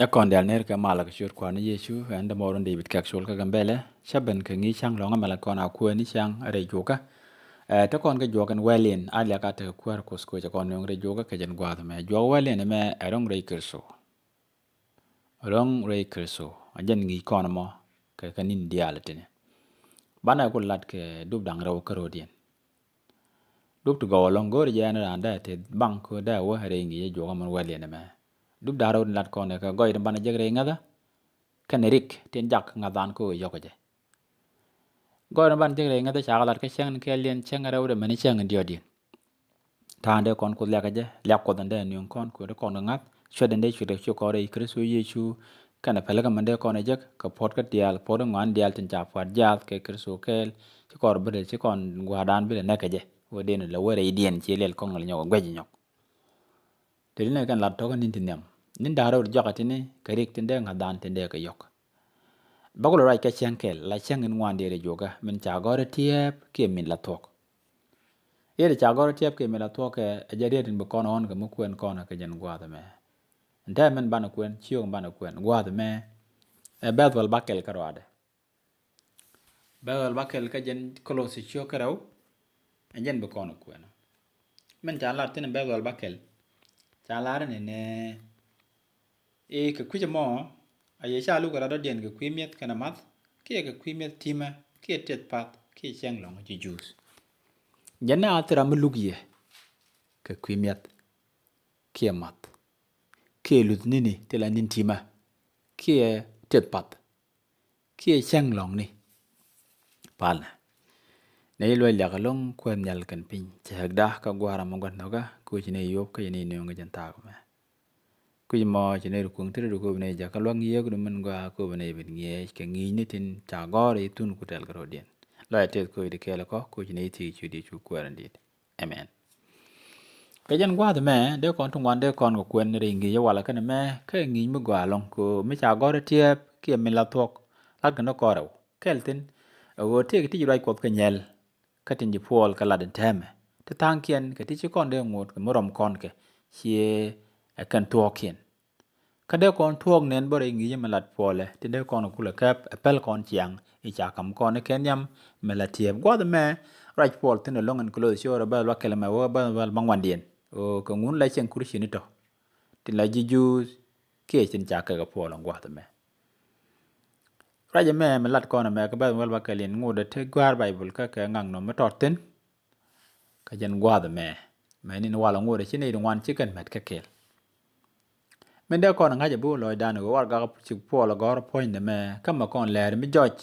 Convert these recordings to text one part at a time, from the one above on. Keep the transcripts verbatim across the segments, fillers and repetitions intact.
Ɛ kɔn dial ner kɛ malɛ kɛ ciöt Kuäär ni Yecu, ɛn dämɔɔr in David Kɛk Col kä Gambɛlɛ. Cä ben kɛ ŋi̱i̱c cäŋ lɔ̱ŋä mɛ la kɔn a kuäär ni cäŋ rɛy juɔkä. Ɛ, te kɔn kɛ juɔk ɛn wɛl in, a liak a tekɛ kuäär Kuoth kɛ cɛ kɔn nööŋ rɛy juɔkä kɛ jɛn gua̱a̱th mɛ. Juɔk wɛl in ɛmɛ ɛ ro̱ŋ rɛy Kritho. Ro̱ŋ rɛy Kritho. A jɛn ŋi̱i̱c kɔn mɔ kɛ kɛ ni̱n diaal tini. Banɛ ku lat kɛ dup da̱ŋ rɛw kärɔ̱diɛn. Dup ti gɔw ɛlɔ̱ŋ go̱o̱ri jɛ ɛn raan dee ti baŋ kä dee wä rɛy ŋi̱i̱c ɛ juɔk ɛmɛn wɛl yɛn ɛmɛ. Dup da̱ŋ rɛw ti lat kɔn ɛ kɛ gɔy ti banɛ jek rɛy ŋäthä. Kɛnɛ rik tin jak ŋa̱than kä yɔk jɛ. Gɔy ti banɛ jek rɛy ŋäthä ca kɛ lat kä cäŋ ni kɛɛl yɛn cäŋ rɛw dee mɛn cäŋ in diɔt yɛn. Ta̱a̱ŋ dee kɔn Kuoth liakɛ jɛ, liak Kuɔth in dee nuŋ kɔn, kui̱ dee kɔn kɛ ŋa̱th, cuɛt in dee cuɛt kɛ ciök kɔn rɛy Kritho Yecu, kɛnɛ pɛlɛ kä mɛn dee kɔn ɛ jek, kɛ puɔt kä diaal, puɔt in ŋuan diaal tin ca pua̱t jiaath kɛ Kritho kɛɛl, ci kɔn bi lɛ, ci kɔn gua̱a̱rdan bi lɛ nɛk kɛ jɛ, wä den lɛ wä rɛydiɛn ci liɛl kɔn ŋäl nyɔk, guɛc nyɔk. Te di nɛ kɛn lat tɔ̱kä ni̱n ti nhiam, ni̱n da̱ŋ rɛw ti jɔkä tini, kɛ rik tin dee ŋa̱thdan tin dee kɛ yɔk. Bä ku lɛ ruac kɛ cäŋ kɛl, la cäŋ in ŋuan diɛɛr ɛ juɔkä, min ca gɔ̱r ɛ tiɛɛp kiɛ min la thuɔ̱k. I̱ ti ca gɔ̱r ɛ tiɛɛp kiɛ min la thuɔ̱k kɛ, ɛ jɛ riet in bi kɔn ɣɔ̱n kɛ mi kuɛn kɔn kɛ jɛn gua̱a̱th ɛmɛ. Ɛn tɛmɛ min banɛ kuɛn, ciök in banɛ kuɛn, gua̱a̱th ɛmɛ. Ɛ bɛth wäl bäkɛl kä ruaadɛ. Bɛth wäl bäkɛl kä jɛn Kolosi ciök kä rɛw. Ɛ jɛn bi kɔn kuɛn. Min ca lar thin bɛth wäl bäkɛl. Ca lar ni nɛ. I̱ kɛ kui̱c ɛmɔ, a yɛ ca luk ɛ rat dɔ̱diɛn kɛ kui̱ mi̱eth kɛnɛ math, kiɛ kɛ kui̱ mi̱eth ti̱mä, kiɛ tɛth path, kiɛ cäŋ lɔ̱ŋ ji̱ Juudh. Jɛn ni a thil ram mi luk yɛ kɛ kui̱ mi̱eth, kiɛ math, kiɛ luth ni̱ni ti la ni̱n ti̱mä, kiɛ tɛth path, kiɛ cäŋ lɔ̱ŋni. Palnɛ. Nɛ i̱ luɔc liak ɛlɔ̱ŋ kuɛth nhial kɛn piny. Cɛ häkda kä gua̱a̱r amɔ gua̱n nhɔkä, kä ci nɛ yop kä ci nɛ nööŋ kä jɛn thaak mɛ. Kui̱c mɔ ci nɛ ri kuŋ ti ri ri ko̱p nɛ jakä lua̱ŋ yiëëk du min gɔaa ko̱p nɛ bin ŋiɛɛc kɛ ŋi̱i̱cni tin ca gɔ̱r i̱ thun ku tɛl kɛ ro̱diɛn. Luɔc a teth ko̱p i̱ di kɛɛl kɔ, ko̱p ci nɛ i̱ thiec cu di cu kuɛɛr in di̱i̱t. Amen. Kɛ jɛn gua̱a̱th mɛ, dee kɔn ti ŋuan dee kɔn kɛ kuɛn rɛy ŋi̱i̱c ɛ walɛ kɛn mɛ, kä ŋi̱i̱c mi gɔaa ɛlɔ̱ŋ, kɛ mi ca gɔ̱r ɛ tiɛɛp, kiɛ mi la thuɔ̱k, lat kɛn kɔn rɛw. Kɛl thin, ɛ ɣöö tëëk ti ci ruac Kuɔth kɛ nyɛl, kä tin ci puɔl kɛ lat in tɛmɛ. Ti tha̱a̱ŋkiɛn, kɛ ti ci kɔn dee ŋot, kɛ mi rɔm kɔn kɛ, ciɛ ɛ kɛn thuɔ̱ɔ̱kiɛn. Kä dee kɔn thuɔ̱ɔ̱k nɛn bä rɛy ŋi̱i̱c mi lat puɔlɛ, tin dee kɔn kulɛ kɛp, ɛ pɛl kɔn ciaŋ, i̱ ca kam kɔn i̱ kɛn nhiam, mi la tiɛɛp. Gua̱th ɛmɛ, ruac puɔl thin ɛlɔ̱ŋ in Kolosi ciök rɛw bɛth wäl bäkɛl mɛ wä bäth wäl bäŋuandiɛn. Ɣöö kɛ ŋun la cieŋ Kurcini tɔ. Tin la ji̱ Juudh, kiɛ tin ca kɛ kɛ puɔl ɛn gua̱th ɛmɛ. Ruac ɛmɛ, mi lat kɔn ɛmɛ, kɛ bɛth wäl bäkɛl in ŋot ɛ te gua̱a̱r Baibol kä kɛ ŋa̱k nɔm mi tɔt thin. Kä jɛn gua̱a̱th ɛmɛ, mɛ ni walɛ ŋot ɛ ci nɛy ti ŋuan ci kɛn mɛt kä kɛɛl. Min dee kɔn ŋa̱c ɛ bi wä lɔcdan ɛ ɣöö warɛgak ci puɔl ɛ gɔ̱r puɔ̱nydɛ mɛ, kä mɛ kɔn lɛɛr mi jɔc.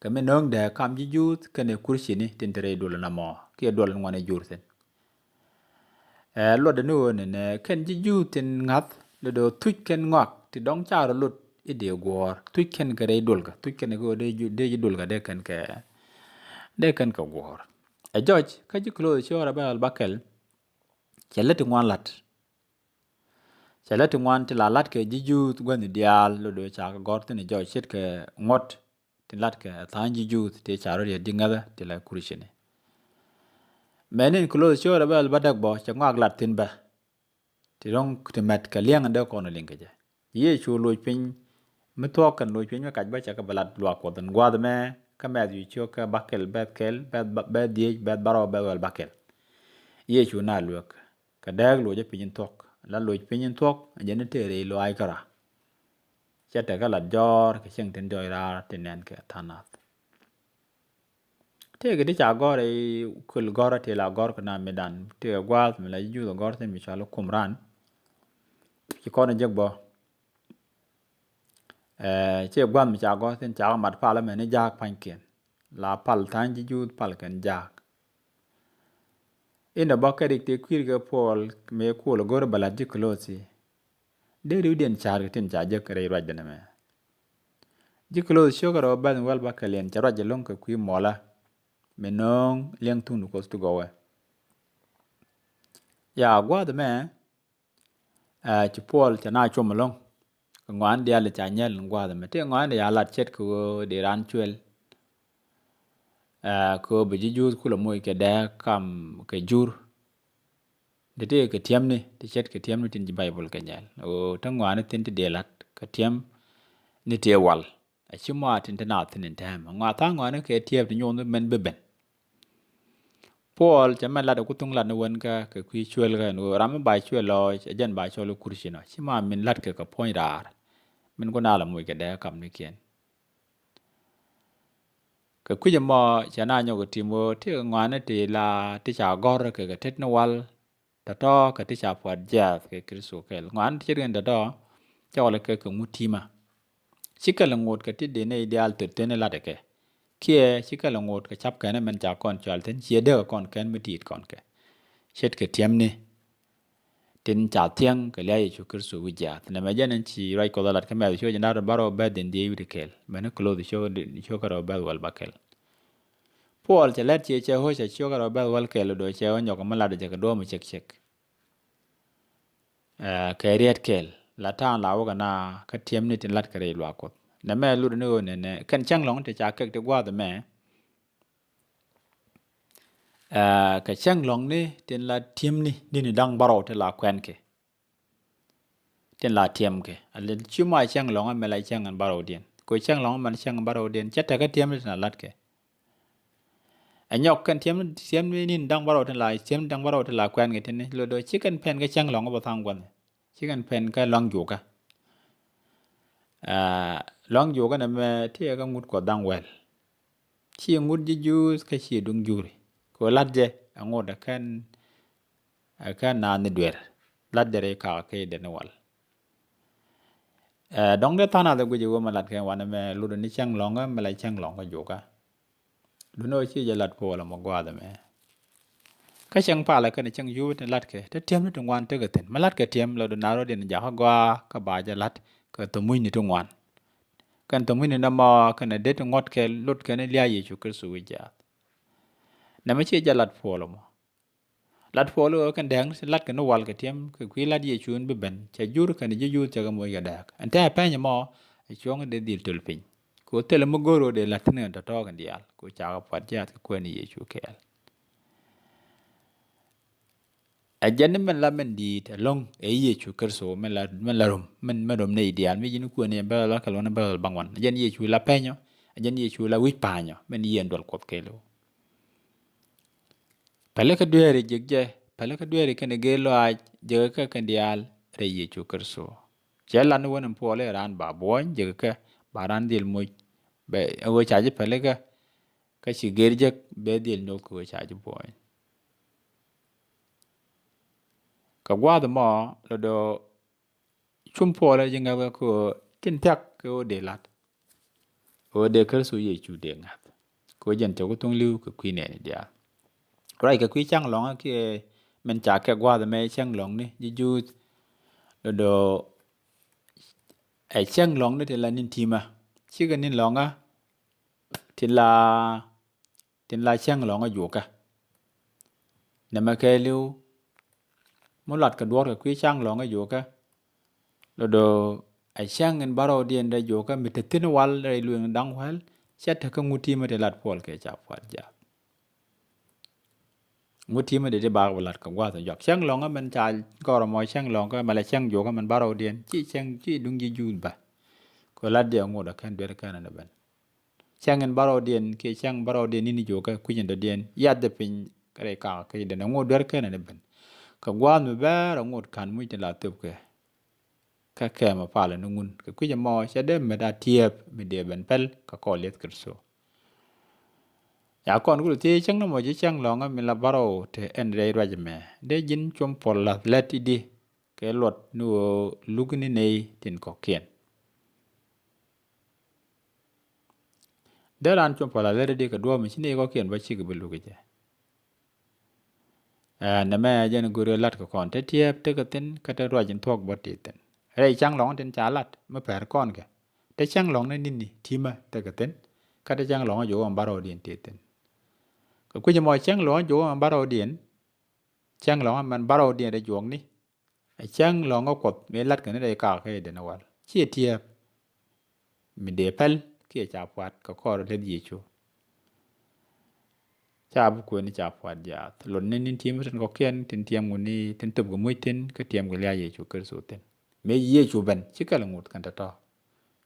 Kɛ mi nööŋdɛ kam ji̱ Juudh kɛnɛ Kurcini tin te rɛy duɔl namɔ, kiɛ duɔl ŋuan ɛ jur thi̱n. Ɛ, luɔtdɛ ni ɣöö nɛnɛ, kɛn ji̱ Juudh tin ŋa̱th, lɛ do̱ thuc kɛn ŋɔak, ti dɔ̱ŋ ca rɔ lot i̱ dee guɔ̱ɔ̱r, thuc kɛn kɛ rɛy duɔlkä, thuc kɛn kɛ ɣöö dee ji̱, dee ji̱ duɔlkä dee kɛn kɛ, dee kɛn kɛ guɔ̱ɔ̱r. Ɛ jɔc, kä ji̱ Kolosi ciök rɛw bɛth wäl bäkɛl, cɛ lät ti ŋuan la̱t. Cɛ lät ti ŋuan ti la la̱t kɛ ji̱ Juudh gua̱thni diaal, lɛ do̱ ca kɛ gɔ̱r thi̱n ɛ jɔc ce̱tkɛ ŋuɔ̱t, ti la̱t kɛ tha̱a̱ŋ ji̱ Juudh ti ca rɔ riet ji̱ ŋäthä ti la Kurcini. Mɛ ni in Kolosi ciök rɛw bɛth wäl bädäk bä, cɛ ŋɔak lat thi̱n bä. Ti ro̱ŋ ti mɛt kɛ liɛŋ in dee kɔn liŋ kɛ jɛ. Yecu loc piny, mi thuɔ̱k kɛn loc piny mi kac bä cɛ kɛ bɛ lat luaak Kuɔth in gua̱a̱th ɛmɛ, kä Mɛthiu ciök kɛ bäkɛl, bɛth kɛl, bɛth, bɛth dhieec, bɛth bärɔw, bɛth wäl bäkɛl. Yecu na luek, kɛ dääk loc ɛ piny in thuɔ̱k, la loc piny in thuɔ̱k, jɛn in tëë rɛy lɔaac kärɔa. Cɛ tekɛ lat jɔ̱ɔ̱r kɛ cieŋ tin jɔc raar tin nɛn kɛ tha̱a̱ŋ nath. Tëëkɛ ti ca gɔ̱r i̱ kul gɔ̱rä ti la gɔ̱r kɛ na mi dan. Tëëkɛ gua̱a̱th mi la ji̱ Juudh gɔ̱r thi̱n mi cɔal i̱ Kumran. Ci kɔn jek bä. Ɛ, ci gua̱a̱th mi ca gɔ̱r thi̱n ca kɛ mat pal mɛn i̱ jaak pa̱nykiɛn. La pal tha̱a̱ŋ ji̱ Juudh pal kɛn jaak. Inɛ bä kɛ rik ti kui̱r kɛ puɔl mi kuɔl go̱r bä lat ji̱ Kolosi. Dee riwdiɛn ca̱r kɛ tin ca jek rɛy ruacdɛ nɛmɛ. Ji̱ Kolosi ciök rɛw bɛth wäl bäkɛl in cɛ ruac ɛlɔ̱ŋ kɛ kui̱ muɔlä. Mi nööŋ liɛŋ thuŋdu Kuɔth ti gɔwɛ. Ya gua̱a̱th ɛmɛ, ɛ, ci puɔl cɛ na cuɔm ɛlɔ̱ŋ. Kɛ ŋɔaani diaal ca nyɛl in gua̱a̱th ɛmɛ. Tëë ŋɔaani ya lat ce̱tkɛ ɣöö dee raan cuɛl. Ɛ, kɛ ɣöö bi ji̱ Juudh kulɛ moc kɛ dääk kam kɛ jur. Dee tëë kɛ tiɛmni ti ce̱tkɛ tiɛmni tin ci Baibol kɛ nyɛl. Ɣöö te ŋɔaani thi̱n ti dee la̱t kɛ tiɛm ni tëë wal. A ci mɔ a tin te naath thi̱n in tɛmɛ ŋɔaa tha̱a̱ŋ ŋɔaani kɛ tiɛɛp ti nyuuth mɛn bi ben. Puɔl cɛ mɛn lat ɛ ku thuŋ lat ni wän kä kɛ kui̱ cuël kä ɛn ɣöö ram mi ba cuël lɔɔc ɛ jɛn ba cɔl i̱ kurci nɔ ci ma min la̱tkɛ kɛ puɔ̱ny raar min ku na la moc kɛ dee kamnikiɛn. Kɛ kui̱c ɛmɔ cɛ na nyɔk ɛ tim ɣöö ti kɛ ŋɔaani ti la ti ca gɔ̱r kɛ kɛ tet ni wal tɔ̱tɔ̱ kɛ ti ca pua̱t jiaath kɛ Kritho kɛl. Ŋɔaani ti ce̱tkɛ ni tɔ̱tɔ̱ cɛ wal kɛ kɛ ŋut ti̱mä. Ci kɛl ŋot kɛ ti dee nɛy diaal thöt theni lat kɛ kiɛ ci kɛl ŋot kɛ ca̱p kɛn mɛn ca kɔn cual thi̱n ciɛ dee kɛ kɔn kɛn mi ti̱i̱t kɔn kɛ ce̱tkɛ tiɛmni tin ca thiɛŋ kɛ lia̱a̱ Yecu Kritho wi̱c jiaath. Nɛmɛ jɛn ɛn ci ruac Kuɔth ɛ lat kä Mɛth ciök jiɛn da̱ŋ rɛw bäth in dhieec wi̱cdɛ kɛl mɛni Kloth ciök kärɛw bäth wäl bäkɛl. Puɔl cɛ lɛt ciɛ cɛ ɣöö cɛ ciök kärɛw bäth wäl kɛl do̱ cɛ ɣöö nyɔk mi lat jɛ kɛ duɔ̱ɔ̱p mi cek cek. Ɛ, kɛ riɛt kɛl la ta̱a̱ŋ la wä kɛ na kä tiɛmni tin lat kɛ rɛy luaak Kuɔth. Nɛmɛ lut ni ɣöö nɛnɛ kɛn cäŋ lɔ̱ŋ ti ca kɛk ti gua̱a̱th ɛmɛ. Ɛ, kɛ cäŋ lɔ̱ŋni tin la tiɛmni ni ni da̱ŋ bärɔw ti la kuɛn kɛ tin la tiɛm kɛ a lɛ ci ma cäŋ lɔ̱ŋ ɛmɛ la cäŋ ɛn bärɔwdiɛn. Kɛ cäŋ lɔ̱ŋ ɛmɛ cäŋ ɛn bärɔwdiɛn cɛ tekɛ tiɛmni tin la lat kɛ. Ɛ nyɔk kɛn tiɛm, tiɛm ni nin da̱ŋ bärɔw tin la, tiɛm da̱ŋ bärɔw tin la kuɛn kɛ tin ni lo do ci kɛn pɛn kɛ cäŋ lɔ̱ŋ bä tha̱a̱ŋ gua̱n. Ci kɛn pɛn kɛ lɔ̱ŋ jukä. Aa, lɔ̱ŋ jukä nɛmɛ ti kɛ ŋut Kuɔth da̱ŋ wɛl. Ci ŋut ji̱ Juudh kä ci duŋ juri. Kɛ lat jɛ ɛ ŋut ɛ kɛn, ɛ kɛn naath ni duer. Lat jɛ rɛy kakä kɛ dee ni wal. Ɛ, dɔ̱ŋ dee tha̱a̱ŋ nath ɛ guic ɛ ɣöö mɛ lat kɛ wanɛ mɛ lut ni cäŋ lɔ̱ŋä mɛ la cäŋ lɔ̱ŋä jukä. Duundɛ ɣöö ci jɛ lat Puɔl ɛmɔ gua̱a̱th ɛmɛ. Kä cäŋ palä kɛnɛ cäŋ jukä ti lat kɛ te tiɛm ni ti ŋuan tekɛ thi̱n mɛ lat kɛ tiɛm lɔ du naro̱diɛn jakä gɔaa kä ba jɛ lat kɛ thomucni ti ŋuan. Kɛn thomucni nɔmɔ kɛnɛ det ti ŋuɔ̱t kɛ lot kɛn lia̱a̱ Yecu Kritho wi̱c jiaath. Nɛmɛ ci jɛ lat Puɔl ɛmɔ. Lat Puɔl ɣöö kɛn dääk ni ti lat kɛ ni wal kɛ tiɛm kɛ kui̱ lat Yecu in bi ben cɛ jur kɛnɛ ji̱ Juudh cɛ kɛ moc kɛ dääk. Ɛn tɛmɛ pɛny ɛmɔ ɛ cuɔ̱ŋ dee dhil töl piny. Kɛ ɣöö thilɛ mi go̱r ɣöö dee la̱t thi̱n kɛn tɔ̱tɔ̱ kɛn diaal kɛ ɣöö cakɛ pua̱t jiaath kɛ kuɛɛni Yecu kɛɛl. Ɛ jɛn ni mɛn la mɛn di̱i̱t ɛlɔ̱ŋ ɛ Yecu Kritho mɛn la, mɛn la rom mɛn, mɛn rom nɛy diaal mi ji̱n kuɛɛni bɛl la kɛl wän bɛl baŋ wän. Ɛ jɛn Yecu la pɛnyɔ, ɛ jɛn Yecu la wi̱c pa̱a̱nyɔ mɛn yieen duɔl Kuɔth kɛɛliw. Pälikä dueeri jek jɛ, pälikä dueeri kɛnɛ gee lɔaac jek kä kɛn diaal rɛy Yecu Kritho. Cɛ lan wän in Puɔl i̱ raan ba buɔ̱ny jek kä ba raan dhil moc bɛ ɣöö ca ji̱ pälikä kä ci gee jek bɛ dhil nyoth kɛ ɣöö ca ji̱ buɔ̱ny. Kɛ gua̱a̱th ɛmɔ lɔ do̱ cum Puɔl ɛ ji̱ ŋäthä kɛ ɣöö tin thia̱k kɛ ɣöö dee la̱t. Ɣöö dee Kritho Yecu dee ŋa̱th kɛ ɣöö jɛn cɛ ku thuŋ li̱w kɛ kui̱ nɛɛni diaal. Ruac kɛ kui̱ cäŋ lɔ̱ŋä kiɛ min ca kɛ gua̱a̱th ɛmɛ cäŋ lɔ̱ŋni ji̱ Juudh. Do̱do̱ ɛ cäŋ lɔ̱ŋni tin la ni̱n ti̱mä cikɛ ni̱n lɔ̱ŋä tin la, tin la cäŋ lɔ̱ŋä jukä. Nɛmɛ kɛɛliw mi lat kɛ duɔ̱ɔ̱r kɛ kui̱ cäŋ lɔ̱ŋä jukä. Do̱do̱ ɛ cäŋ in bärɔwdiɛn rɛy jukä mi te thi̱n wal rɛy lueŋ da̱ŋ wal cɛ te kä ŋut ti̱mä ti lat Puɔl kɛ ca pua̱t jiaath. Ŋut ti̱mä dee ti bak bi lat kɛ gua̱a̱th in jɔak cäŋ lɔ̱ŋä mɛn ca gɔr ɛmɔ cäŋ lɔ̱ŋä mɛ la cäŋ jukä mɛn bärɔwdiɛn ci cäŋ ci duŋ ji̱ Juudh bä. Kɛ lat jɛ ŋut ɛ kɛn duer kɛn ni ben. Cäŋ in bärɔwdiɛn kiɛ cäŋ bärɔwdiɛn ni̱n ji̱ jukä kui̱c in dɔ̱diɛn yath jɛ piny rɛy kakä kɛ dee ni ŋut duer kɛn ni ben. Kɛ gua̱a̱th mi bɛr ɛ ŋut ka̱n muc tin la thöpkɛ. Kä kɛmɛ palä ni ŋun kɛ kui̱c ɛmɔ cɛ dee met a tiɛɛp mi dee ben pɛl kɛ kɔɔl Yesu Kritho. Ya kɔn ku thiec cäŋ ni mɔ ci cäŋ lɔ̱ŋä mi la bärɔw te ɛn rɛy ruac ɛmɛ dee ji̱n cum Puɔl la̱th lät i̱di kɛ luɔt ni ɣöö luk ni nɛy tin kɔ̱kiɛn. Dee raan cum Puɔl la̱th lät i̱di kɛ duɔ̱ɔ̱p mi ci nɛy kɔ̱kiɛn bä cikɛ bi luk i̱ jɛ. Ɛ, nɛmɛ jɛn go̱ri lat kɛ kɔn te tiɛɛp tekɛ thi̱n kä te ruac in thuɔ̱k bä tëë thi̱n. Rɛy cäŋ lɔ̱ŋ tin ca lat mi pɛr kɔn kɛ te cäŋ lɔ̱ŋ ni ni̱ni ti̱mä tekɛ thi̱n kä te cäŋ lɔ̱ŋ a juɔk ɛn bärɔwdiɛn tëë thi̱n. Kɛ kui̱c ɛmɔ cäŋ lɔ̱ŋ a juɔk ɛn bärɔwdiɛn cäŋ lɔ̱ŋ ɛmɛn bärɔwdiɛn rɛy juɔkni. Ɛ cäŋ lɔ̱ŋä Kuɔth mi lat kɛ ni rɛy kakä kɛ dee ni wal ciɛ tiɛɛp. Mi dee pɛl kiɛ ca pua̱t kɛ kɔr leth Yecu. Ca bi kuɛn ni ca pua̱t jiaath. Lot ni tin ti̱em tin kɔ̱kiɛn, tin tiɛm gu ni, tin thöp gu muc thi̱n, kä tiɛm gu lia̱a̱ Yecu Kritho thi̱n. Mëë Yecu ben, ci kɛl ŋot kɛn tɔ̱tɔ̱.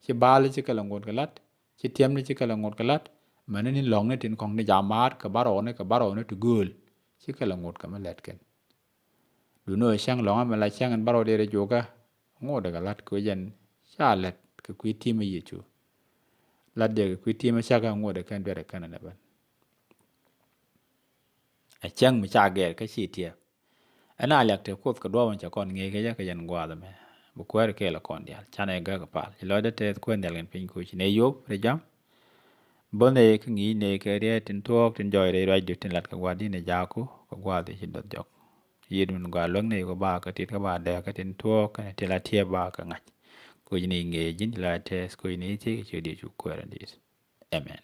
Ci bal ci kɛl ŋot kɛ la̱t, ci tiɛm ni ci kɛl ŋot kɛ la̱t, mɛn ni lɔ̱ŋ ni tin kɔ̱ŋ ni jamaat kɛ barɔw ni, kɛ barɔw ni ti gööl, ci kɛl ŋot kɛ mi lɛt kɛn. Duŋni ɣöö cäŋ lɔ̱ŋä mɛ la cäŋ in barɔw dee rɛ jukɛ, ŋot kɛ la̱t kɛ ɣöö jɛn ca lɛt kɛ kui̱ ti̱em Yecu. La̱t jɛ kɛ kui̱ ti̱em cäkä, ŋot kɛn duet kɛn ni ben. Ɛ cäŋ mi ca gɛɛr kä ci tiɛɛp. Ɛn a liak te Kuoth kɛ duɔ̱ɔ̱p in ca kɔn ŋi̱eec kɛ jɛ kɛ jɛn gua̱a̱th ɛmɛ. Bi kuäär kɛɛl ɛ kɔn diaal. Canɛ gäk kɛ pal. Ci lɔcdä tɛth Kuäär nhial kɛn piny kuc. Nɛ yop rɛ jam. Bo̱l nɛ kɛ ŋi̱i̱c nɛ kɛ riɛt tin thuɔ̱ɔ̱k tin jɔɔc rɛy ruacdu tin lat kɛ gua̱a̱th di̱n ɛ jaku kɛ gua̱a̱th ci duɔth jɔk. Yiëëd min gɔaa luäk nɛy kɛ ba kɛ tit kä ba dɛɛk kä tin thuɔ̱ɔ̱k kɛnɛ tin la tiɛɛp ba kɛ ŋa̱c. Kuc ni ŋi̱eec ji̱n ci la tɛth kuc ni thiek ci diɛ cu kuäär in di̱i̱t. Amen.